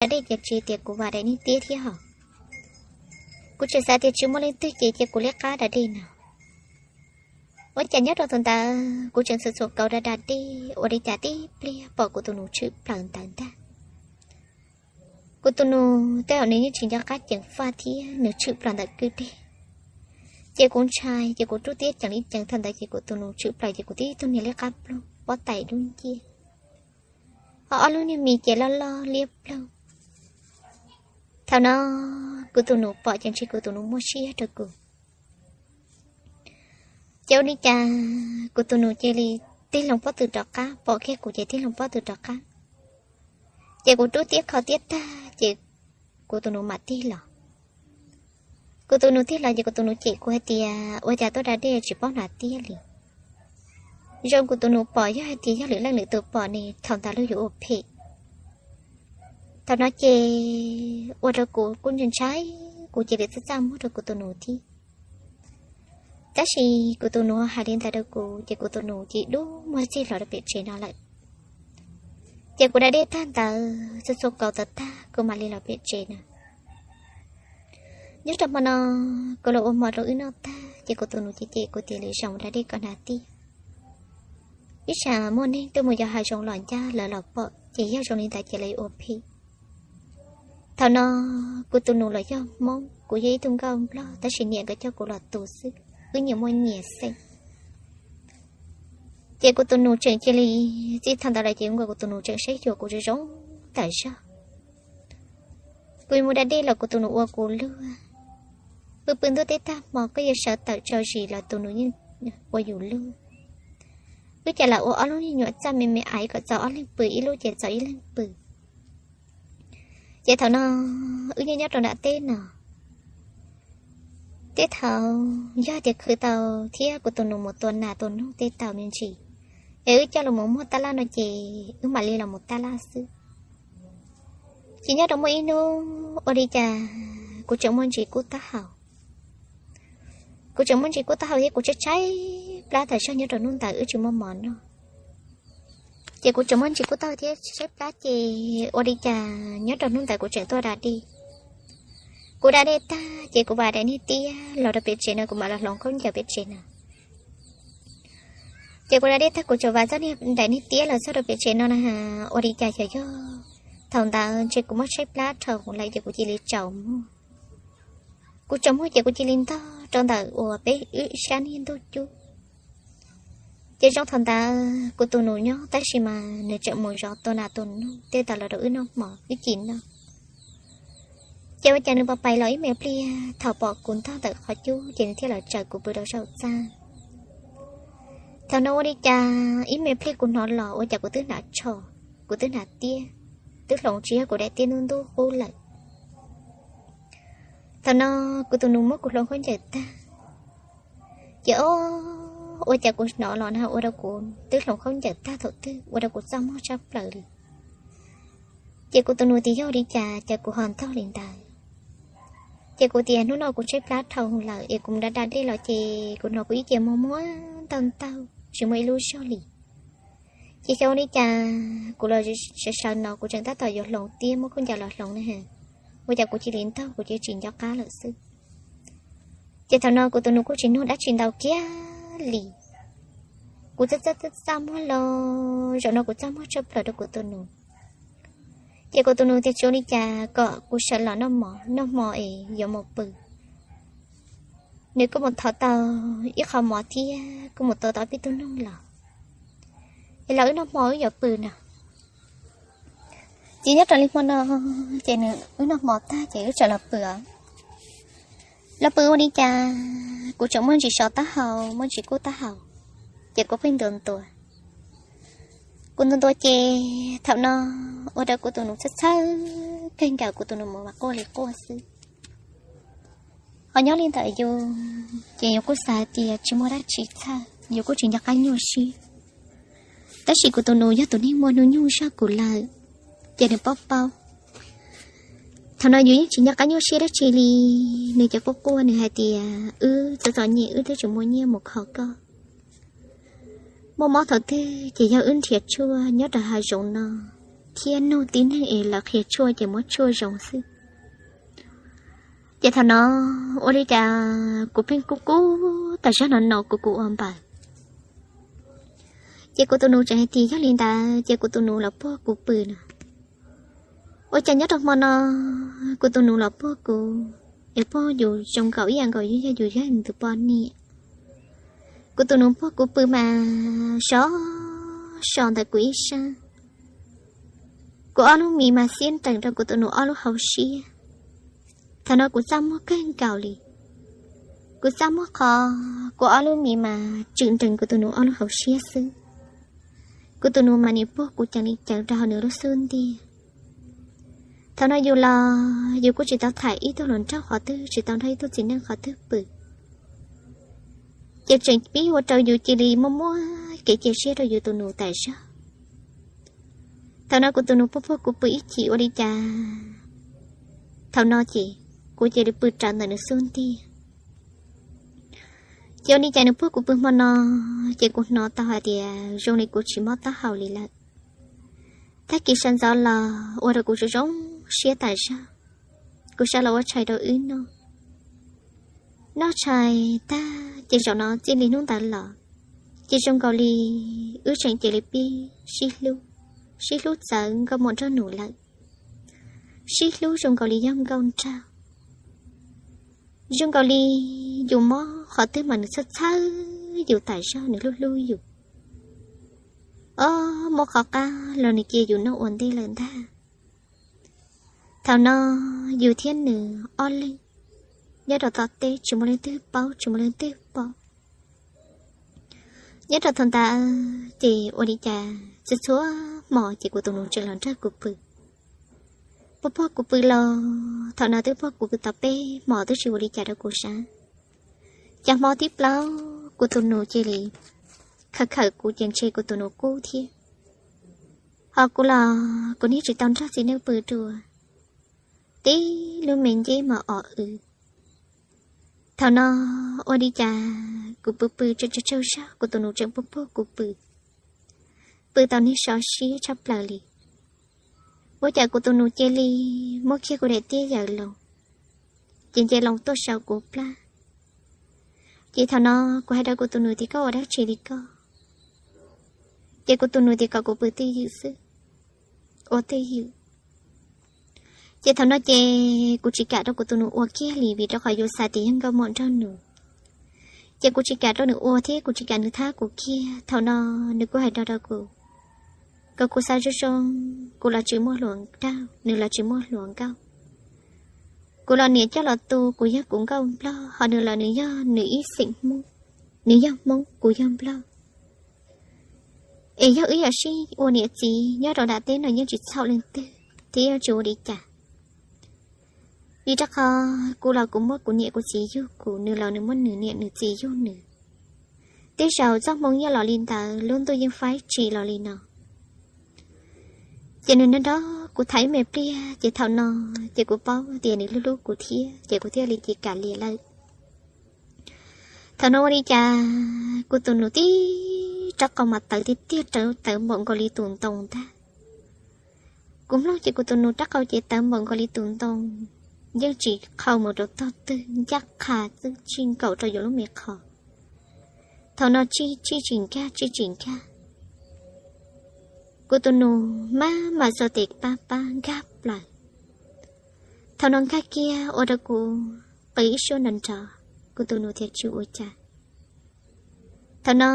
da dej ces tsis tias kuv vam daim niag tiab thiab hos. Kuv tseem xav tias tsis muaj leej twg ces cia kuv liab qab da dej no. Ua cas nyob rau thaum ntawd kuv tseem txhuam txhuam kaus da da dej ua li cas tib pliag pom kuv tus nus tshwm plaws ntawd ntag. Kuv tus nus tej zaum nws yeej tsis nco qab ceev faj thiab nws tshwm plaws ntawm kwj deg. Ces kuv ntshai ces kuv rub tiab ceev li ceev thaum ntawd ces kuv tus nus tshwm plaws ces kuv tib tug niag liab qab ploog pob tais dub nciab, ho ob lub niag mis ces loj loj liab ploog. Thaum no kuv tus nus pom ces ntshe kuv tus nus muaj siab rau kuv. Ces ua li cas kuv tus nus cia li tig hlo pob tw rov qab, pom kiag kuv ces tig hlo pob tw rov qab. Ces kuv rub tiab kho tiab tag ces kuv tus nus mam tig los. Kuv tus nus tig los ces kuv tus nus cem kuv hais tias ua cas tuaj da dej tsis paub hnav tiab li. Zoo kuv tus nus pom yog hais tias yog lwm leej lwm tus pom ne thaum ntawd luag yuav ua phem. Thaum no ces ua rau kuv kuj ntshai ntshai, kuv cia li txaj txaj muag rau kuv tus nus thiab. Tab sis kuv tus nus hais li ntawd rau kuv ces kuv tus nus cia li dub muag txij los rau pem tsev no lawm. Ces kuv da dej tag ntawd txhua txhua kaus tag tag kuv mam li los pem tsev no. Nyob rau hmo no kuv los ua hmo rau wb noj tag ces kuv tus nus cem cem kuv tias li zoo da dej kom hnav tiab, ib tsam muaj neeg tuaj mus yos hav zoov los ncaj lawv los pom ces yog zoo li ntawd ces lawv yuav ua phem. Thaum no kuv tus nus los yog Hmoob, kuv yog ib tug nkauj Nplog tab sis niam nkawd coj kuv los tu xwb, wb nyias muaj nyias xeem. Ces kuv tus nus tseem cia li, txij thaum ntawd los ces kuv nkaus kuv tus nus tseem saib xyuas kuv zoo zoo tawm zog. Kuv mus da dej los kuv tus nus ua kuv luag. Pw pw ntuj teb tag hmo koj yuav sawv tawm tso zis los tus nus yeej ua yus luag. Wb ces lam ua ob lub nyuam txaj me me aiv kom txaus ob leeg pw, ib lub ces txaus ib leeg pw. Ces thaum no wb nyob nyob rau nram teb no, tej thaum yog tias khwv tau thiab kuv tus nus mus tua nas tua noog tej tau me ntsis, es wb coj los mus muag tab laj no ces wb mam li los mus tab laj xwb. Ces nyob rau muaj ib hnub ua li cas kuv tseem muaj ntsis kub taub hau. Kuv tseem muaj ntsis kub taub hau thiab kuv tshaib tshaib plab tawm zog nyob rau hnub ntawd wb tsis muaj mov noj. Ces kuv tseem muaj ntsis kub taub hau thiab tshaib plab ces ua li cas nyob rau hnub ntawd kuv tseem tuaj da dej. Kuv da dej tag ces kuv vam daim niag tiab los rau pem tsev no, kuv mam los hloov khaub ncaws pem tsev no. Ces kuv da dej tag kuv tseem vam txoj niag daim niag tiab los txog rau pem tsev no na, ua li cas xyov yog thaum ntawd ntshe kuv muab tshaib plab dhau lawm ces kuv cia li tsaus muag. Kuv tsaus muag ces kuv cia li ntog rau ntawm uas peb wb sab niag ntug cub. Ces zoo thaum ntawd kuv tus nus nyob tab sis mas nws tseem mus zov tua nas tua noog tej tau los rau wb noj hmo wb ci noj. Ces ua cas nws pais pais los ib me pliag thaum pom kuv ntog ntawm qhov cub ces nws thiaj los tsaws kuv pw rau saum txaj. Thaum no ua li cas ib me pliag kuv hnov los ua cas kuv twb hnav tsho, kuv twb hnav tiab, twb hloov tsis yog kuv daim tiab ntub ntub qub lawm. Thaum no kuv tus nus muab kuv hloov khaub ncaws tag, ces o, ua cas kuv hnov los na ua rau kuv twb hloov khaub ncaws tag thaum twg ua rau kuv txaj muag tshaj plaws li. Ces kuv tus nus tias yog li cas cas kuv ho ntog li ntawd. Ces kuv tias hnub no kuv tshaib plab dhau lawm es kuv mus da da dej los ces kuv hnov kuv ib ce muag muag ntaug ntaug tsis muaj ib lub zog li. Ces xyov ua li cas kuv los sawv sawv no kuv tseem tab tom yuav hloov tiab muab khaub ncaws los hloov na, ua cas kuv cia li ntog kuv cia li tsis nco qab lawm xwb. Ces thaum no kuv tus nus kuj tsis nug dab tsi ntau kiag li. Kuv txaj txaj txaj muag los zaum no kuv txaj muag tshaj plaws rau kuv tus nus. Ces kuv tus nus tias tsis ua li cas kom kuv sawv los noj mov, noj hmo es yuav mus pw. Nws kuj mus thov tau ib qho mov thiab kuj mus tua tau peb tug noog los, es los wb noj hmo wb yuav pw no. Ces nyob raws li hmo no, ces nws wb noj hmo tag ces wb txawm los pw. Los pw ua li cas kuv tseem muaj ntsis sov taub hau muaj ntsis kub taub hau, ces kuv pheej ntuas ntuas. Kuv ntuas ntuas ces thaum no ua rau kuv tus nus txhawj txhawj kawg nkaus, kuv tus nus mus mas quaj li quaj xwb. Ho nyob li ntawm yus ces yus kuj xav tias tsis muaj dab tsi txhawj, yus kuj tsis nco qab nyuaj siab. Tab sis kuv tus nus yog tus neeg muaj hnub nyoog zog kuv lawm, ces nws paub paub. Thaum no yus yeej tsis nco qab nyuaj siab dab tsi li, nws ces quaj quaj nws hais tias wb txom txom nyem wb twb tsis muaj nyiaj mus kho koj. Muaj mob thaum twg ces yog wb nrhiav tshuaj nyob rau hav zoov no, thiab nug tib neeg es lawv qhia tshuaj ces muab tshuaj zoo xwb. Ces thaum no ua li cas kuv pheej kub kub tas zog no no kuv kuv ua npaws. Ces kuv tus nus tseem hais tias yog li ntawd ces kuv tus nus los puag kuv pw no. Ua cas nyob rau hmo no kuv tus nus los puag kuv, es puag yus zoo nkaus ib yam nkaus yus yog yus yog tus poj niam. Kuv tus nus puag kuv pw mas sov so ntawm kuv ib sab. Kuv ob lub mis mas xiab nrees rau kuv tus nus ob lub hauv siab. Thaum no kuv txaj muag kawg nkaus li. Kuv txaj muag qhov kuv ob lub mis mas tswm nrees kuv tus nus ob lub hauv siab xwb. Kuv tus nus mas nim puag kuv ceev li ceev rau hauv nws lub xub ntiag. Thaum no yus los yus kuj tsis tau tham ib tug hluas nraug qhov twg, tsis tau nrog ib tug txiv neej qhov twg pw. Ces tseem pib ua rau yus cia li muaj muab kev cia siab rau yus tus nus tas zog. Thaum no kuv tus nus puag puag kuv pw ib chim ua li cas, thaum no ces kuv cia li pw rawv ntawm nws xub ntiag. Ces ua li cas nws puag kuv pw hmo no, ces kuv hnov tau hais tias zoo li kuv tsis mob taub hau li lawm. Tag kis sawv ntxov los ua rau kuv zoo zoo siab tas zog. Kuv sawv los ua tshais rau wb noj. Noj tshais tag ces zaum no txij li hnub ntawd los, ces zoo nkaus li wb tseem cia li pib sib hlub, sib hlub txawv nkauj muam nraug nus lawm. Sib hlub zoo nkaus li yog nkauj nraug. Zoo nkaus li yus mob qhov twg mas nws txhawj txhawj yus tas zog, nws hlub hlub yus. Ob, mob qhov qab los nws cia yus noj ua ntej lawm ntag. Thaum no yus thiab nws ob leeg nyob rau tom teb tsis muaj leej twg paub tsis muaj leej twg pom. Nyob rau thaum ntawd ces ua li cas txhua txhua hmo ces kuv tus nus tseem los nrog kuv pw. Puag puag kuv pw los thaum no twb puag kuv pw tau peb hmo twb tsis ua li cas rau kuv saib. Cas hmo thib plaub kuv tus nus cia li khawm khawm kuv ces ntshe kuv tus nus kub thiab. Ho kuv los kuv niag tsis tau nrog txiv neej pw dua, tib lub me nceb mas os w. Thaum no ua li cas kuv pw pw tsaug tsaug zog kuv tus nus tseem puag puag kuv pw, pw tau niag so siab tshaj plaws li. Ua cas kuv tus nus cia li muab kiag kuv daim tiab yaws loo, ces nce loo tuaj saum kuv plab. Ces thaum no kuv hais rau kuv tus nus tias koj ua dab tsi li koj? Ces kuv tus nus tias kom kuv pw twj ywm xwb, ua twj ywm. Ces thaum no ces kuv tsis kam rau kuv tus nus ua kiag li vim rau qhov yus xav tias yog nkauj muam nraug nus. Ces kuv tsis kam rau nws ua thiab kuv tsis kam nws thab kuv kiag. Thaum no nws kuj hais rau rau kuv kom kuv xav zoo zoo, kuv los tsis muaj hluas nraug, nws los tsis muaj hluas nkauj. Kuv los niam coj los tu, kuv yog kuv nkauj nplog, ho nws los nws yog nws ib xeem Hmoob, nws yog Hmoob kuv yog nplog. Es yog wb yam sib ua niam txiv nyob rau nram teb no yeej tsis txhaum leej twg thiab yeej tsis ua li cas. Vim rau qhov kuv los kuv muab kuv niam kuv txiv yug kuv, nws los nws muab nws niam nws txiv yug nws. Tej zaum txoj hmoo yeej los li ntawd, lub ntuj yeej faib tsim los li no. Ces nws nrog kuv tham ib me pliag ces thaum no ces kuv paub tias nws hlub hlub kuv thiab ces kuv thiaj li cia li kam liam lawm. Thaum no ua li cas kuv tus nus tib rab qau mas tawv tiag tiag, tawv npaum nkaus li tus ntoo ntag. Kuv mloog ces kuv tus nus rab qau ces tawv npaum nkaus li tus ntoo, yeej tsis qhau mus rau tog twg, ncaj qha txwj tsis nkaum rau yus lub me qhov. Thaum no tsij tsij tsis nkag tsij tsis nkag. Kuv tus nus maj mam txog tes pab pab nkag plaws. Thaum no nkag kiag ua rau kuv qw ib suab nrov nrov, kuv tus nus thiaj tsis ua cas. Thaum no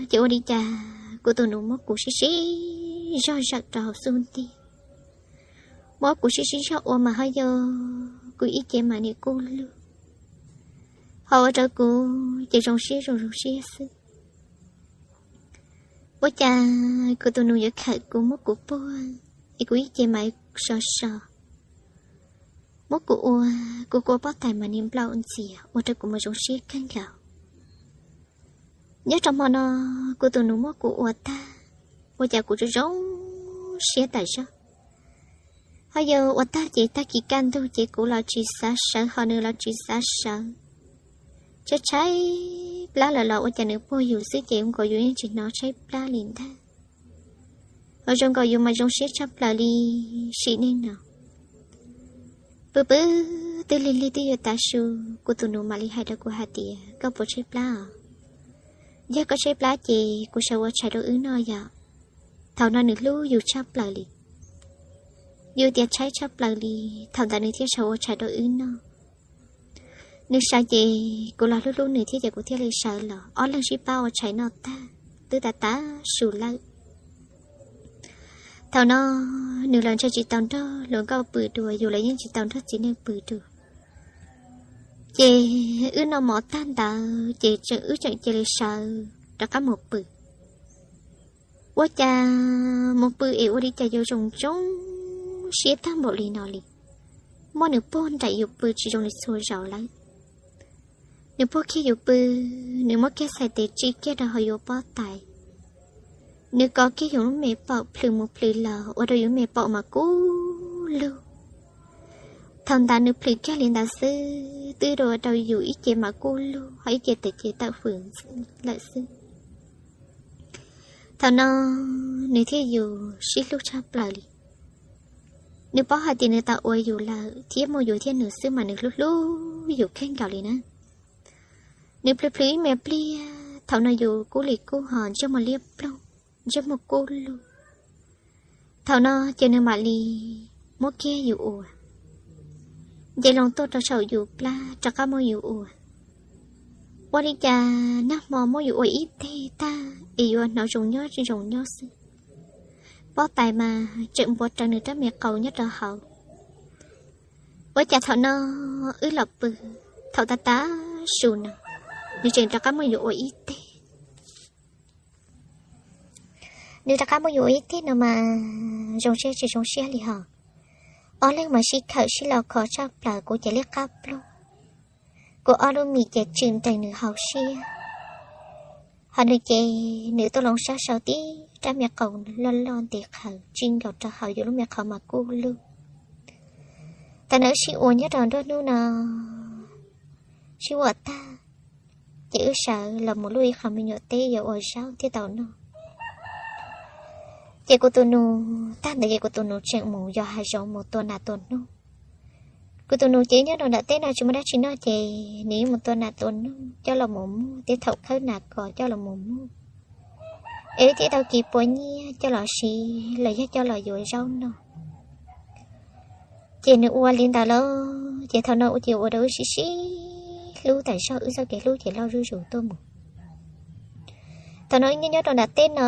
ces ua li cas kuv tus nus muab kuv sib sib zog zawm rau hauv xub ntiag. Muab kuv sib sib zog ua mas ho yog kuv ib ce mas nim kuj lug, ho ua rau kuv ces zoo siab zoo zoo siab xwb. Ua cas kuv tus nus yuav khawm kuv muab kuv puag, es kuv ib ce mas so so. Muab kuv ua, kuv kua pob tais mas nim nplaum ntxias ua rau kuv mas zoo siab kawg nkaus. Nyob rau hmo no kuv tus nus muab kuv ua tag, ua cas kuv zoo zoo siab tas zog. Ho yog ua tag ces tag kis kaj ntug ces kuv los tsis xav sawv ho nws los tsis xav sawv. Tshaib tshaib plab lawm los ua cas nws puag yus xwb ces ua nkaus yus yeej tsis hnov tshaib plab li ntag. Ho zoo nkaus yus mas zoo siab tshaj plaws li sim neej no. Pw pw twb lig lig twb yuav tav su, kuv tus nus mam li hais rau kuv hais tias, koj puas tshaib plab os? Yog koj tshaib plab ces kuv sawv ua tshais rau wb noj yom. Thaum no nws hlub yus tshaj plaws li. Yus tias tshaib tshaj plaws li, thaum ntawd nws thiaj sawv ua tshais rau wb noj. Nws sawv ces kuv los hlub hlub nws thiab ces kuv thiaj li sawv los, ob leeg sib pab ua tshais noj tag, twb tav tav su lawm. Thaum no nws los ntshe tsis tau nrog hluas nkauj pw dua, yus los yeej tsis tau nrog txiv neej pw dua. Ces wb noj mov tag ntawd ces tseem, wb tseem cia li sawv rov qab mus pw. Ua cas mus pw es ua li cas yuav zoo zoo siab tag npaum li no li. Muaj nws puag nraim yus pw tsis zoo li txhua zaus lawm. Nws puag kiag yus pw, nws muab kiag txhais tes tsim kiag rau hauv yus pob tais. Nws kov kiag yus lub me paum plhws mus plhws los ua rau yus lub me paum mas kub lug. Thaum ntawd nws plhws kiag li ntawd xwb twb ua rau yus ib ce mas kub lug, ho ib ce tes ces tawm fws lawm xwb. Thaum no nws thiab yus sib hlub tshaj plaws li. Nws paub hais tias nws tau ua yus lawm thiab muaj yus thiab nws xwb mas nws hlub hlub yus kawg nkaus li na. Nws plhws plhws ib me pliag, thaum no yus kub li kub ho ntsej muag liab ploog, ntsej muag kub lug. Thaum no ces nws mam li muab kiag yus ua, nce loo tuaj rau saum yus plab rov qab muab yus ua. Ua li cas nag hmo muab yus ua ib teg tag es yuav hnov zoo nyob zoo nyob xwb. Pob tais mas tseem npuav rawv nws rab me qau nyob rau hauv. Ua cas thaum no wb los pw, thaum tav tav su no, nws tseem rov qab muab yus ua ib teg. Nws rov qab muab yus ua ib teg no mas zoo siab tsis zoo siab li hos. Ob leeg mas sib khawm sib los khov tshaj plaws, kuv ces liab qab pluag, kuv ob lub mis ces tswm nrees nws hauv siab. Ho nws ces nws tuaj loo sab sau tib rab me qau loj loj ntev qhawv tsis nkaus rau hauv yus lub me qhov mas kub lug. Thaum no wb sib ua nyob rau nruab hnub no, sib ua tag ces wb sawv los mus luaj ib qho me nyuam teb yuav ua zaub thiab tau noj. Ces kuv tus nus, tag ntawd ces kuv tus nus tseem mus yos hav zoov mus tua nas tua noog. Kuv tus nus ces nyob rau nram teb no tsis muaj dab tsi noj ces nws yeej mus tua nas tua noog coj los mus muag, tej thaum khawb nas kos coj los mus muag, es wb thiaj tau kis puas nyiaj coj los siv los yog coj los yuav zaub noj. Ces nws ua li ntawd lawm ces thaum no ua ces ua rau wb sib sib hlub tas zog, wb txoj kev hlub ces loj zuj zus tuaj mus. Thaum no wb nyob nyob rau nram teb no,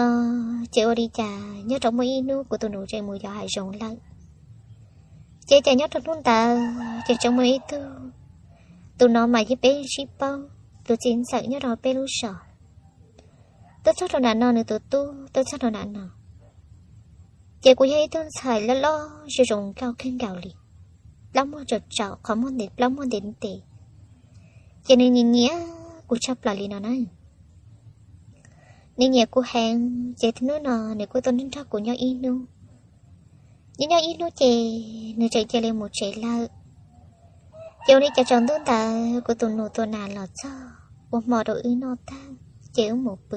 ces ua li cas nyob rau muaj ib hnub kuv tus nus tseem mus yos hav zoov lawm. Ces cas nyob rau hnub ntawd ces tseem muaj ib tug, tus no mas yeej peb sib paub, tus txiv ntxawm nyob rau peb lub zos, tuaj txog rau nram no, nws tus tub tuaj txog rau nram no. Ces kuv yog ib tug ntxhais loj loj zoo zoo nkauj kawg nkaus li, plaub muag tsaus tsaus, qhov muag ntev, plaub muag ntev ntev. Ces nws nyiam nyiam kuv tshaj plaws li no na. Nws nyiam kuv heev ces hnub no nws kuj tuaj nrog kuv nyob ib hnub. Nyob nyob ib hnub ces nws tseem cia li mus tsev lawm. Ces ua li cas tsaus ntuj ntawd kuv tus nus tua nas los txog ua hmo rau wb noj tag ces wb mus pw.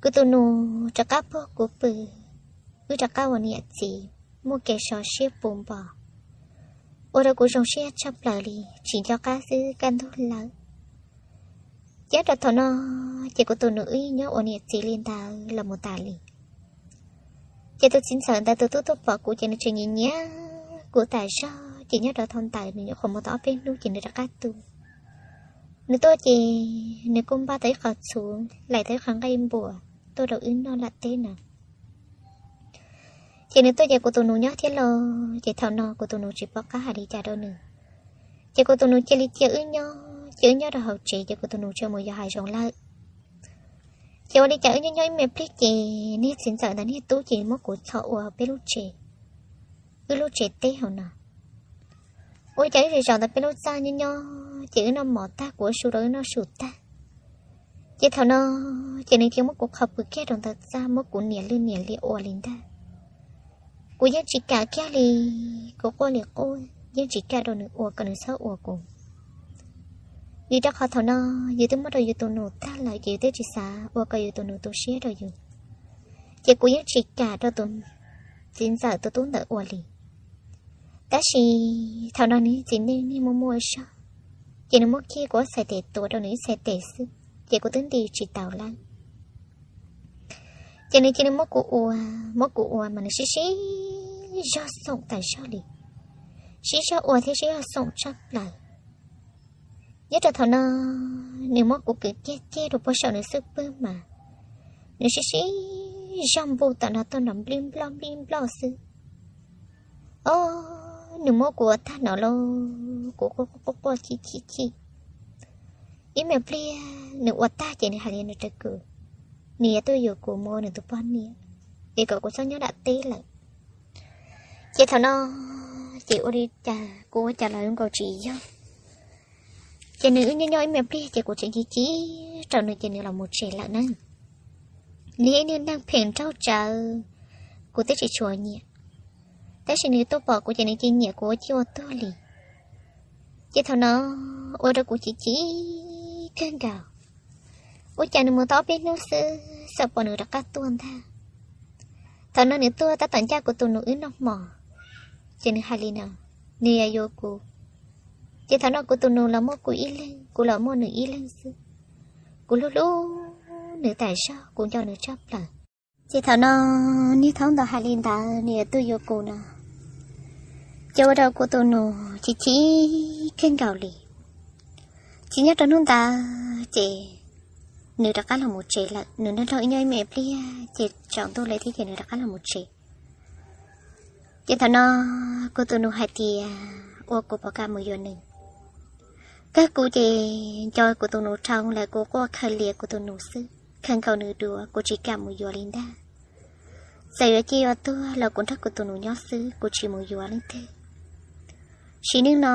Kuv tus nus rov qab puag kuv pw, wb rov qab ua niam txiv, muaj kev sov siab puv npo, ua rau kuv zoo siab tshaj plaws li, tsis nco qab xwb kaj ntug lawm. Ces rau thaum no, ces kuv tus nus wb nyob ua niam txiv li ntawd los mus tas li. Ces tus txiv ntxawm ntawd tus tub tuaj pom kuv ces nws tseem nyiam nyiam kuv tas zog, ces nyob rau thaum ntawd nws nyuam qhuav mus tau ob peb hnub ces nws rov qab tuaj. Nws tuaj ces nws kuj npaj tau ib qho txhuv, laim tau ib qho nqaij npuas tuaj rau wb noj nram teb no. Ces nws tuaj ces kuv tus nus nyob thiab lauj, ces thaum no kuv tus nus tsis pom qab hais li cas rau nws. Ces kuv tus nus cia li cia wb nyob, ces wb nyob rau hauv tsev ces kuv tus nus tseem mus yos hav zoov lawm. Ces ua li cas wb nyob nyob ib me pliag ces niag txiv ntxawm ntawd niag tub ces muab kuv txhom ua peb lub tsev, wb lub tsev teb hauv no. Ua li cas wb zaum ntawd peb lub txaj nyob nyob ces wb noj mov tag kuv ua su rau wb noj su tag. Ces thaum no ces nws cia muab kuv qhov pw kiag rau ntawm txaj, muab kuv niam lwj niam liam ua li ntag. Kuv yeej tsis kam kiag li, kuv quaj li quaj, yeej tsis kam rau nws ua kom nws txhob ua kuv. Vim rau qhov thaum no yus twb muab rau yus tus nus tag lawm ces yus twb tsis xav ua kom yus tus nus tu siab rau yus. Ces kuv yeej tsis kam rau tus txiv ntxawm tus tub ntawd ua li. Tab sis thaum no nws txiv neej niaj muaj muaj zog, ces nws muab kiag kuv ob txhais tes tuav rau nws ib txhais tes xwb, ces kuv twb nti tsis tau lawm. Ces nws cia li muab kuv ua, muab kuv ua mas nws sib sib zog xoom tas zog li, sib zog ua thiab sib zog xoom tshaj plaws. Nyob rau thaum no, nws muab kuv kwv ceg ceg rau puag saum nws xub pwg mas nws sib sib zog npuj tom no tuaj nrov nplij nploj nplij nploj xwb. Os, nws muab kuv ua tag no los kuv quaj quaj quaj chim chim chim. Ib me pliag nws ua tag ces nws hais li no rau kuv, nws yuav tuaj yuav kuv mus ua nws tus poj niam, es kom kuv txhob nyob nram teb lawm. Ces thaum no ces ua li cas kuv ua cas los zoo nkaus tsis yog. Ces nws wb nyob nyob ib me pliag ces kuv tseem chim chim rau nws ces nws los mus tsev lawm na. Nws yog ib niag neeg phem nraug tsawv, kuv twb tsis tshua nyiam, tab sis nws tuaj pom kuv ces nws cia nyiam kuv ua ciaj ua tuag li. Ces thaum no ua rau kuv chim chim kawg nkaus. Ua cas nws mus tau ob peb hnub xwb, xav pom nws rov qab tuaj ntag. Thaum no nws tuaj tab tom ncaj kuv tus nus wb noj hmo, ces nws hais li no, nws yuav yuav kuv. Ces thaum no kuv tus nus los muaj kuv ib leeg, kuv los muaj nws ib leeg xwb. Kuv hlub hlub nws tas zog, kuv nco nws tshaj plaws. Ces thaum no niag thaub ntawd hais li ntawd nws yuav tuaj yuav kuv no, ces ua rau kuv tus nus chim chim kawg nkaus li. Ces nyob rau hnub ntawd ces nws rov qab los mus tsev lawm, nws nrog nrog wb nyob ib me pliag ces tsaus ntuj lawm thiab ces nws rov qab los mus tsev. Ces thaum no kuv tus nus hais tias ua kuv puas kam mus yuav nws. Kawg kuv ces nco kuv tus nus dhau lawm, kuv quaj khaws lias kuv tus nus xwb, khaws nkaus nws dua, kuv tsis kam mus yuav li ntag. Txawm yuav ciaj yuav tuag los kuv nrog kuv tus nus nyob xwb, kuv tsis mus yuav leej twg. Sim neej no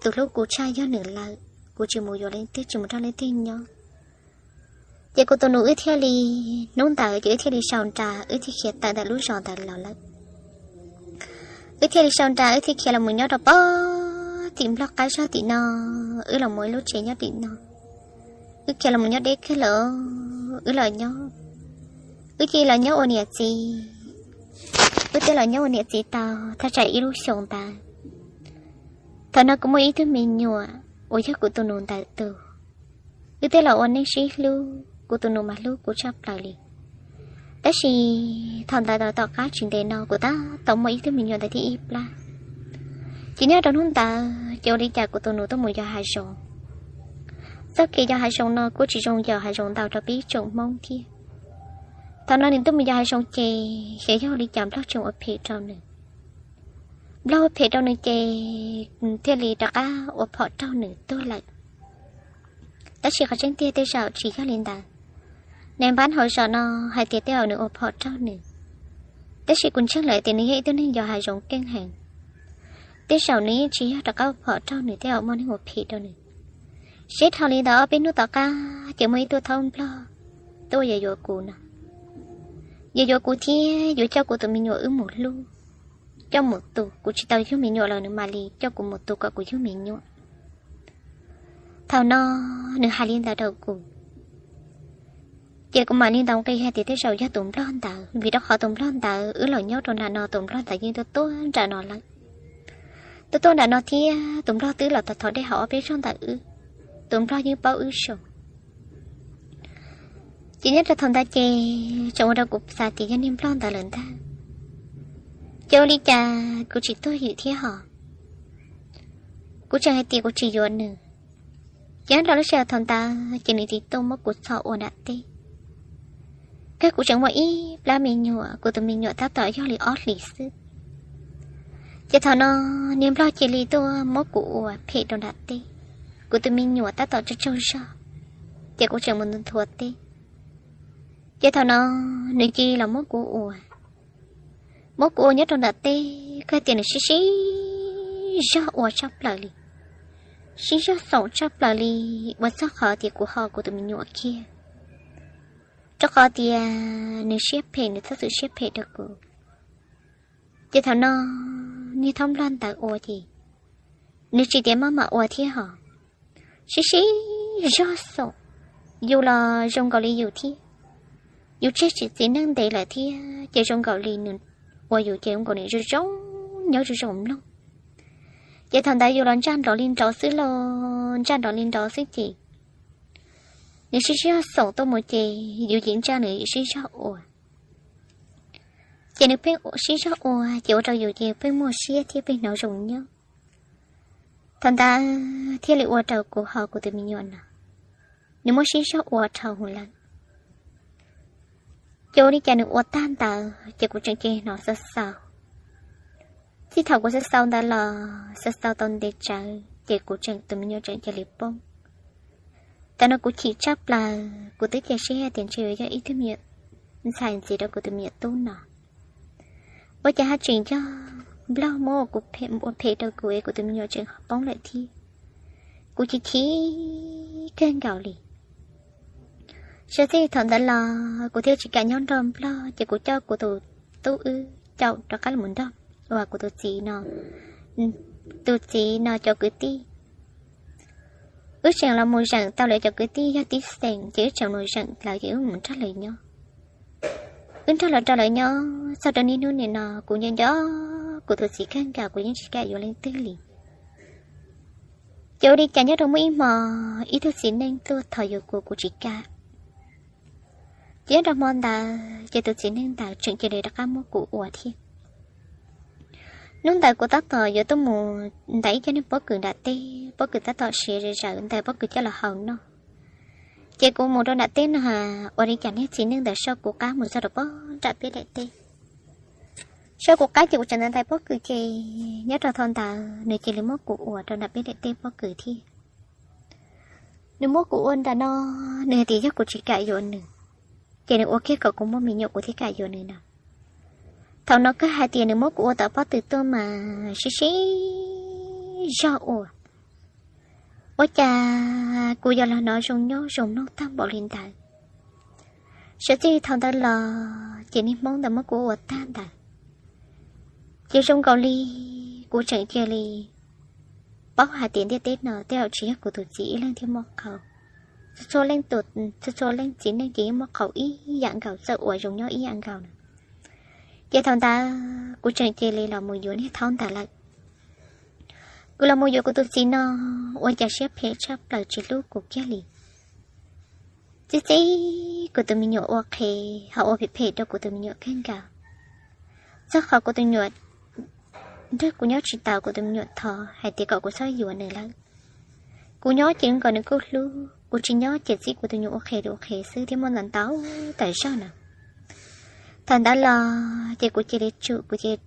tus hlub kuv tshaj yog nws lawm, kuv tsis mus yuav leej twg, tsis mus nrog leej twg nyob. Ces kuv tus nus wb thiaj li, hnub ntawd ces wb thiaj li sau nra, wb thiaj khiav tawm ntawm lub zos ntawd los lawm. Wb thiaj li sau nra, wb thiaj khiav los mus nyob rau pem tim nplog qab zog tim no, wb los mus ib lub tsev nyob tim no. Wb khiav los mus nyob deb kawg lawm, wb los nyob, wb cia li los nyob ua niam txiv. Wb twb los nyob ua niam txiv tau thaj tsam ib lub xyoo ntawd. Thaum no kuv muaj ib tug me nyuam uas yog kuv tus nus ntawd tus. Wb twb los ua neej sib hlub, kuv tus nus mas hlub kuv tshaj plaws li. Tab sis thaum ntawd tom qab tsis ntev no kuv tab tom muaj ib tug me nyuam ntawd thiab ib plab. Ces nyob rau hnub ntawd ces ua li cas kuv tus nus tuaj mus yos hav zoov. Txoj kev yos hav zoov no kuj tsis zoo yos hav zoov ntau rau peb tsoom Hmoob thiab. Thaum no nws tuaj mus yos hav zoov ces xyov yog ua li cas nplog tseem ua phem rau nws. Nplog ua phem rau nws ces thiaj li rov qab ua phom raug nws tuag lawm. Tab sis qhov tseeb tiag tej zaum tsis yog li ntawd. Nais npab hauv zos no hais tias tej zaum nws ua phom raug nws, tab sis kuv ntseeg lawm tias nws yog ib tug neeg yos hav zoov keej heev. Tej zaum nws yeej tsis yog rov qab ua phom raug nws, tej zaum muaj neeg ua phem rau nws. Seb dhau li ntawd ob peb hnub tom qab ces muaj ib tug thaub nplog tuaj yuav yuav kuv no, yuav yuav kuv thiab yuav coj kuv tus me nyuam wb mus hlub, coj mus tu. Kuv tsis tau yug me nyuam los nws mam li coj kuv mus tu kom kuv yug me nyuam. Thaum no nws hais li ntawd rau kuv, ces kuv mam li ntaus nqi hais tias tej zaum yog tus nplog ntawd, vim rau qhov tus nplog ntawd wb los nyob rau nram no, tus nplog ntawd yeej tuaj tuaj nram no lawm. Tuaj tuaj nram no thiab tus nplog twb los thov thov dej haus ob peb zaug ntawm wb, tus nplog yeej paub wb zoo. Ces nyob rau thaum ntawd ces tseem ua rau kuv xav tias yog niag nplog ntawd lawm ntag. Ces ua li cas kuv tsis tuag ywm thiab hos, kuv tseem hais tias kuv tsis yuav nws. Ces nyob rau lub sij hawm thaum ntawd ces nws tiv tuaj muab kuv txhom ua nram teb. Kawg kuv tseem muaj ib plab me nyuam, kuv tus me nyuam tab tom yog li ob hlis xwb. Ces thaum no niag nplog cia li tuaj muab kuv ua phem rau nram teb. Kuv tus me nyuam tab tom tsaug tsaug zog, ces kuv tseem mus nthuav teb. Ces thaum no nws cia li los muab kuv ua, muab kuv ua nyob rau nram teb, kawg tias nws sib sib zog ua tshaj plaws li, sib zog xoom tshaj plaws li, ua txog qhov tias kuv ho kuv tus me nyuam kiag, rau qhov tias nws siab phem, nws txhob txwm siab phem rau kuv. Ces thaum no niag thaub nplog ntawd ua ces nws tsis tias maj mam ua thiab hos, sib sib zog xoom, yus los zoo nkaus li yus thiab. yus tseg txiv neej ntev lawm thiab ces zoo nkaus li nws ua yus ces zoo nkaus nws zoo zoo nyob zoo zoo mloog. Ces thaum ntawd yus los ntsaj nrov li nrov xwb los ntsaj nrov li nrov xwb ces nws sib sib zog xoom tuaj mus ces yus ces ntsaj nws sib zog ua. Ces nws pheej sib zog ua ces ua rau yus ces pheej muaj siab thiab pheej hnov zoo nyob. Thaum ntawd thiaj li ua rau kuv ho kuv tus me nyuam no nws muaj sib zog ua dhau hwv lawm. Ces ua li cas nws ua tag ntawd ces kuv tseem cia li hnov xaus xaus. Txij thaum kuv xaus xaus ntawd los xaus xaus tau ntev tsawv ces kuv tseem tus me nyuam tseem cia li poob. Tam no kuv chim tshaj plaws, kuv twb cia siab hais tias ntshe yuav yog ib tug me nyuam ntxhais ntxiv rau kuv tus me nyuam tub no. Ua cas haj tseem yog nplog muab ua phem rau kuv es kuv tus me nyuam tseem poob lawm thiab. Kuv chim chim kawg nkaus li. Sawv txij thaum ntawd los kuv thiaj tsis kam nyob nrog nplog ces kuv coj kuv tus tub wb caum rov qab los nrog uas kuv tus txiv no, tus txiv no cov kwv tij. Wb tseem los mus zeem tau lawv cov kwv tij yog tib xeem ces wb tseem los zeem lawv ces wb mus nrog lawv nyob. Wb nrog lawv rau lawv nyob txog rau niaj hnub nim no kuv nco nco kuv tus txiv kawg nkaus, kuv yeej tsis kam yuav leej twg li. Ces ua li cas nyob rau muaj ib hmo ib tug txiv neej tuaj thov yuav kuv, kuv tsis kam. Ces nyob rau hmo ntawd ces tus txiv neej ntawd tseem cia li rov qab muab kuv ua thiab. Hnub ntawd kuv tab tom yuav tuaj mus ntawm ib co neeg pob kws nram teb, pob kws tab tom siav zom zaws ntawm pob kws coj los haus noj. Ces kuv mus rau nram teb no, ua li cas niag txiv neej ntawd soj kuv qab mus txog rau pob nram peb daim teb. Soj kuv qab ces kuv tseem ntais ntais pob kws ces nyob rau thaum ntawd nws cia li muab kuv ua rau nram peb daim teb pob kws thiab. Nws muab kuv ua nram no, nws hais tias yog kuv tsis kam yuav nws, ces nws ua kiag kom kuv muaj me nyuam kuv thiaj kam yuav nws no. Thaum no kawg hais tias nws muab kuv ua tom pob tw tuaj mas sib sib zog ua. Ua cas kuv yuav los hnov zoo nyob zoo mloog tag npaum li ntawd. Sawv txij thaum ntawd los ces niag hmoob ntawd muab kuv ua tag ntawd. Ces zoo nkaus li kuv tseem cia li paub hais tias ntiaj teb no tej zaum tsis yog kuv tus txiv ib leeg thiaj muaj qhau. Txhua txhua leej txiv neej ces yeej muaj qhau ib yam nkaus, txawj ua zoo nyob ib yam nkaus na. Ces thaum ntawd kuv tseem cia li los mus yuav niag thaub ntawd lawm. Kuv los mus yuav kuv tus txiv no, ua cas siab phem tshaj plaws tsis hlub kuv kiag li. Txib txib kuv tus me nyuam ua qhev ho ua phem phem rau kuv tus me nyuam kawg nkaus. Txog qhov kuv tus me nyuam nrog kuv nyob tsis taus, kuv tus me nyuam thov hais tias kom kuv txhob yuav nws lawm. Kuv nyob ces nkaus nws kuj hlub, kuv tsis nyob ces txib kuv tus me nyuam ua qhev ua qhev xwb thiab muaj ntau ntau tawm zog na. Thaum ntawd los ces kuv cia li tsum, kuv cia li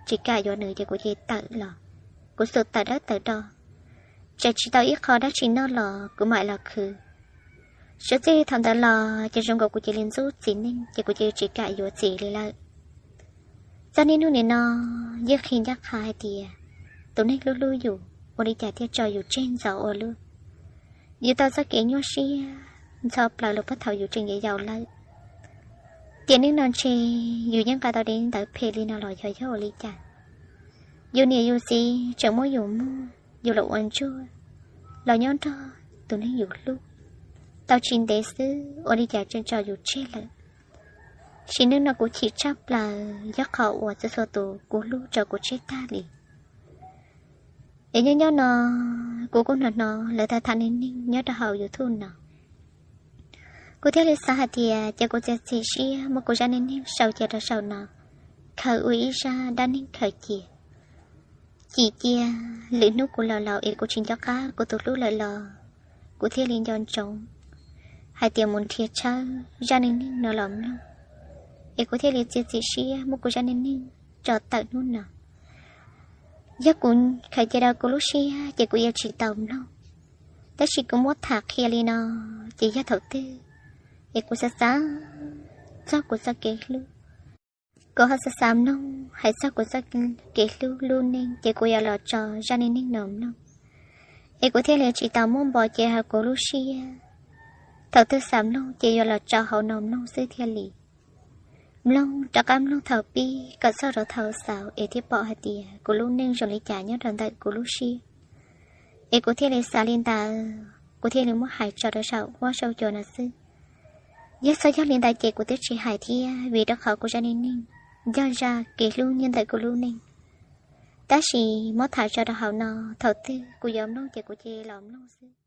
tsis kam yuav nws ces kuv cia li tawm los. Kuv xum tawm dawb tawm do, tsam tsis tau ib qho dab tsi noj los kuv mam los khwv. Sawv txij thaum ntawd los ces zoo nkaus kuv cia li ntxub txiv neej ces kuv cia li tsis kam yuav txiv li lawm. Txog niaj hnub nim no yeej qhia ncaj qha hais tias tus neeg hlub hlub yus ua li cas thiaj tso yus tseg ntxov ua luaj. Yus tau txoj kev nyuaj siab ntxhov plaws los puag thaum yus tseem yau yau lawm. Tiam neej no ntshe yus yeej nqa tau dev ntawd phem li no los yog yog ua li cas. Yus niam yus txiv tseem muab yus muag, yus los ua ntsuag, los nyob nrog tus neeg yus hlub tau tsis ntev xwb ua li cas tseem tso yus tseg lawm. Sim neej no kuv chim tshaj plaws yog qhov uas txhua txhua tus kuv hlub tso kuv tseg tag li. Es nyob nyob no kuv kuj hnov hnov lawv tham tham neej neeg nyob rau hauv YouTube no. Kuv thiaj li xav hais tias ces kuv txiav txim siab muab kuv zaj neej neeg sau cia rau saum no, khaws ua ib zaj dab neeg khaws cia. Chim cia lwm hnub kuv laus laus es kuv tsis nco qab kuv tus hlub lawm los kuv thiaj li nco ntsoov hais tias mus nrhiav tshawb zaj neej neeg no los mloog. Es kuv thiaj li txiav txim siab muab kuv zaj neej neeg tso tawm hnub no. Yog kuv khaws cia rau kuv lub siab ces kuv yuav tsis tau mloog. Tab sis kuv muab tham qhia li no ces yog thaum twg es kuv xav xav txog kuv txoj kev hlub, kuv ho xav xav mloog hais txog kuv txoj kev hlub lub neej ces kuv yuav los tso zaj neej neeg no mloog. Es kuv thiaj li tsis tau muab npo cia hauv kuv lub siab. Thaum twg xav mloog ces yuav los tso hauv no mloog xwb thiaj li. Mloog rov qab mloog thaum pib kom txog rau thaum xaus es thiaj pom hais tias kuv lub neej zoo li cas nyob rau ntawm kuv lub siab. Es kuv thiaj li xav li ntawd, kuv thiaj li muab hais tso rau saum huab saum cua no xwb. Yog txawm yog li ntawd ces kuv twb tsis hais thiab, vim rau qhov kuv zaj neej neeg yog zaj kev hlub nyob ntawm kuv lub neej. Tab sis muab tham tso rau hauv no, thaum twg kuv yuav mloog ces kuv cia li los mloog xwb.